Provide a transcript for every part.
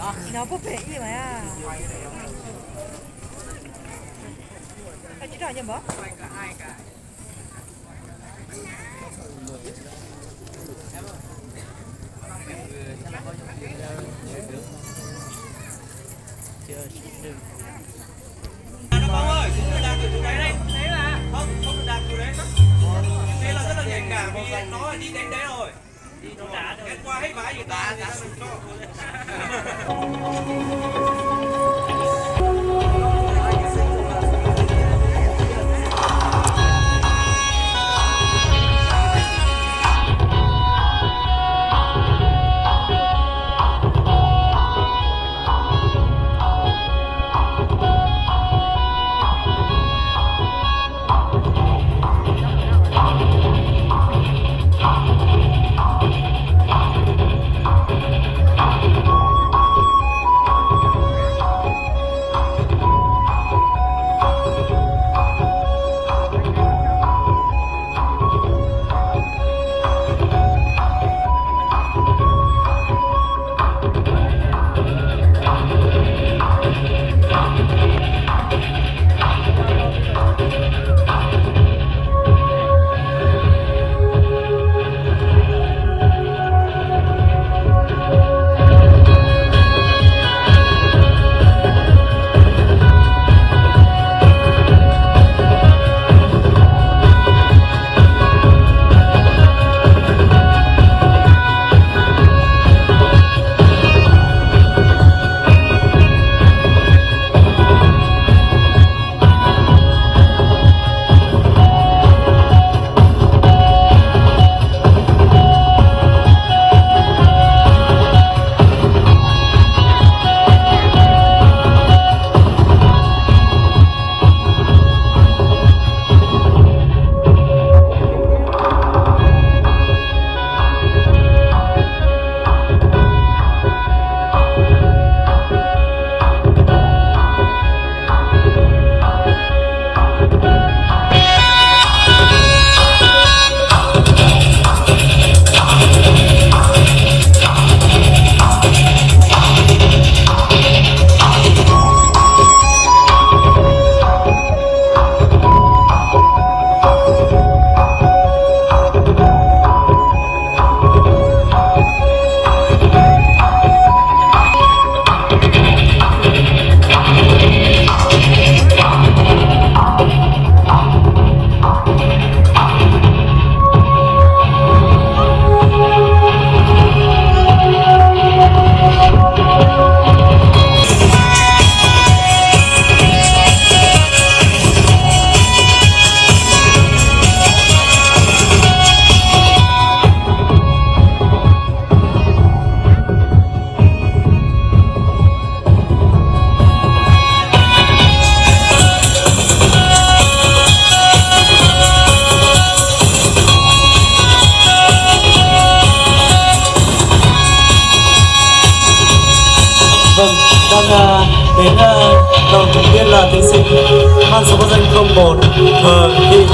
Ib no puag pem ib mas. Tsis rau npawg. Vâng, đang à, đến à, đầu tiên là thí sinh mang số báo danh không một, Hờ Thị.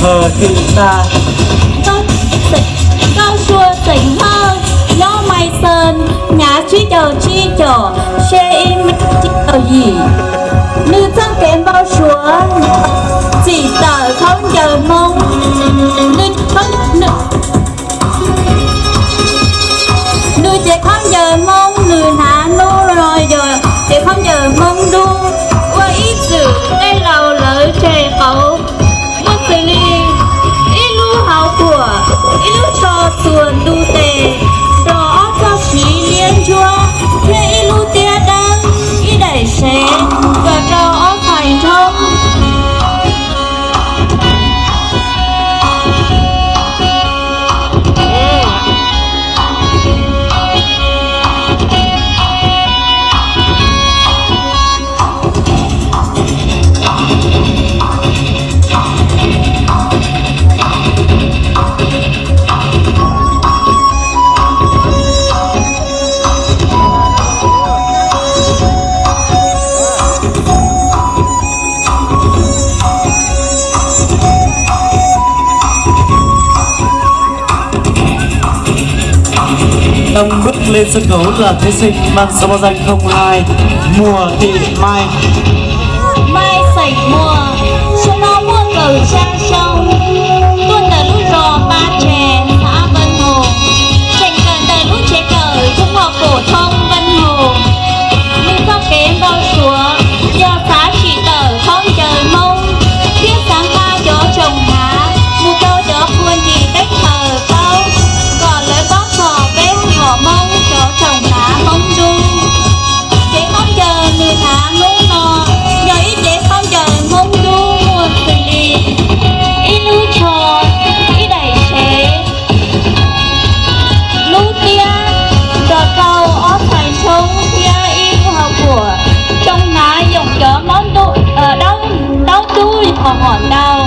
Tim ta, Nkauj Sua xeem Hawj, nyob Mai Xees, hnyav tsib caug tsib caum, siab ib mev tsib caug yim. Nws txoj kev npau suav txim tawm khaub ncaws Hmoob. Nws cev khaub ncaws Hmoob, nws hnav hnub no yog cev khaub ncaws Hmoob dub, ua ib txwm tej laus lawv tseg qauv, muaj xws li ib lub hauv kuam, ib lub tsho txuas ntu tes, nrog ob txoj siv liab ntsuab, thiab ib lub tiab dawb, ib daim sev, kom rau ob txhais nrhoob. Đồng bước lên sân khấu là thí sinh mang số báo danh không hai, Mùa Thị Mai. Mai xeem Muas, xyoo no muaj kaum xya xyoo, tuaj ntawm lub zos Pab Tseg, xã Vân Hồ, tseem kawm ntawm lub tsev kawm trung học phổ thông Vân Hồ. Nws txoj kev npau suav yog xav tsim tawm khaub ncaws Hmoob thiab xav nqa cov tsoom hnav mus rau cov phuag ntsis teb chaws paub, kom lawv paub txog peb hom Hmoob cov tsoom hnav Hmoob dub. Cev khaub ncaws nws hnav hnub no yog ib cev khaub ncaws Hmoob dub muaj xws li ib lub tsho, ib daim sev, lub tiab, nrog rau ob txhais nrhoob thiab ib lub hauv kuam. Tsoom hnav yoom cov Hmoob dub, dawb dub hom hom ntau.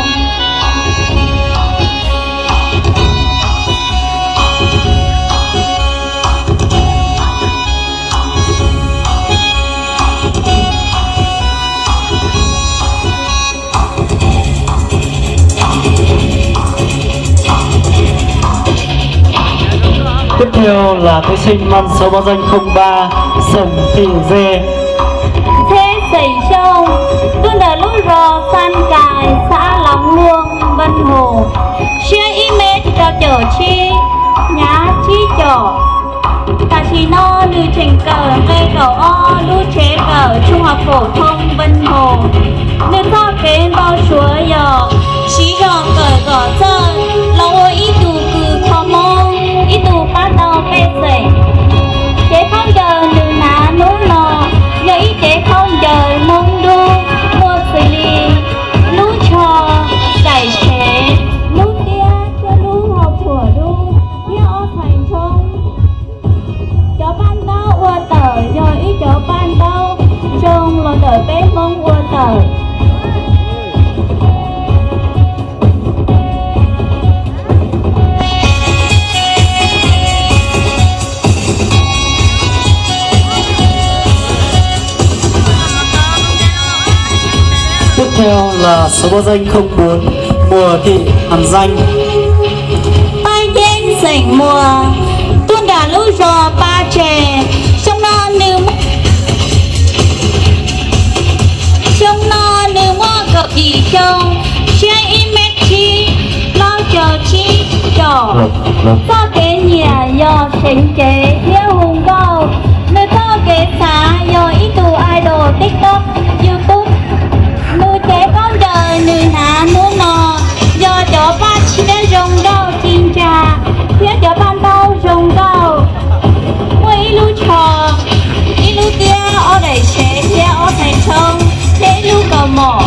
Tiếp theo là thí sinh mang số báo danh không ba, Sông Thị Dê. Txhiab xeem Xyooj, tuaj ntawm lub zos Xan Kais, xã Lóng Luông, Vân Hồ, siab ib mev rau caum tsib, hnyav tsib caum. Tam sim no nws tseem kawm nqe kaum ob lub tsev kawm trung học phổ thông Vân Hồ. Nws txoj kev npau suav yog siv zog kawm kom txawj los ua ib tug kws kho mob, ib tug pab tau pej xeem. Cev khaub ncaws nws hnav hnub no yog ib cev khaub ncaws Hmoob dub muaj xws li lub tsho, daim sev, lub tiab thiab lub hauv kuam dub thiab ob txhais nrhoob. Cov paj ntaub ua tawm yog ib cov paj ntaub zoo los ntawm peb Hmoob ua tawm. Tiếp theo là số báo danh không bốn, Mùa Thị Hàn Danh. Paj Yeeb xeem Muas, tuaj nram lub zos Paj Tseg. Xyoo no nws, xyoo no nws muaj kaum yim xyoo, siab ib mev tsib, plaub caug tsib caum. Txoj kev nyiam yog seev cev thiab hu nkauj. Nws txoj kev xav yog ib tug idol TikTok, YouTube. Nws cev khaub ncaws nws hnav hnub no yog cov paj tshiab zoo nkauj ci ntsa thiab cov paj ntaub zoo nkauj. Muaj ib lub tsho, ib lub tiab, ob daim sev thiab ob txhais nrhoob thiab ib lub kaus mom.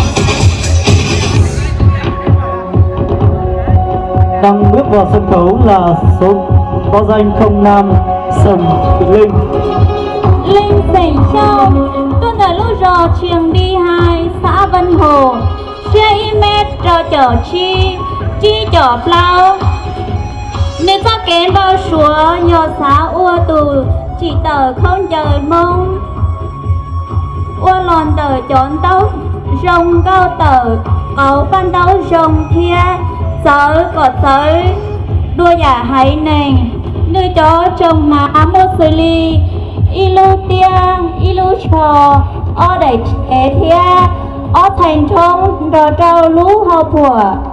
Đang bước vào sân khấu là số báo danh không năm, Sông Thị Linh. Leej xeem Xyooj, tuaj ntawm lub zos Tshia Di Hais, xã Vân Hồ, siab ib mev rau caum tsib, tsib caum plaub. Nws txoj kev npau suav yog xav ua tus tsim tawm khaub ncaws Hmoob, ua los ntawm cov ntaub zoo nkauj tawm, qauv paj ntaub zoo thiab txawv kom txawv dua yam haiv neeg. Nws cov tsoos hnav muaj xws li ib lub tiab, ib lub tsho, ob daim tsev thiab ob txhais nrhoob nrog rau lub hauv paus.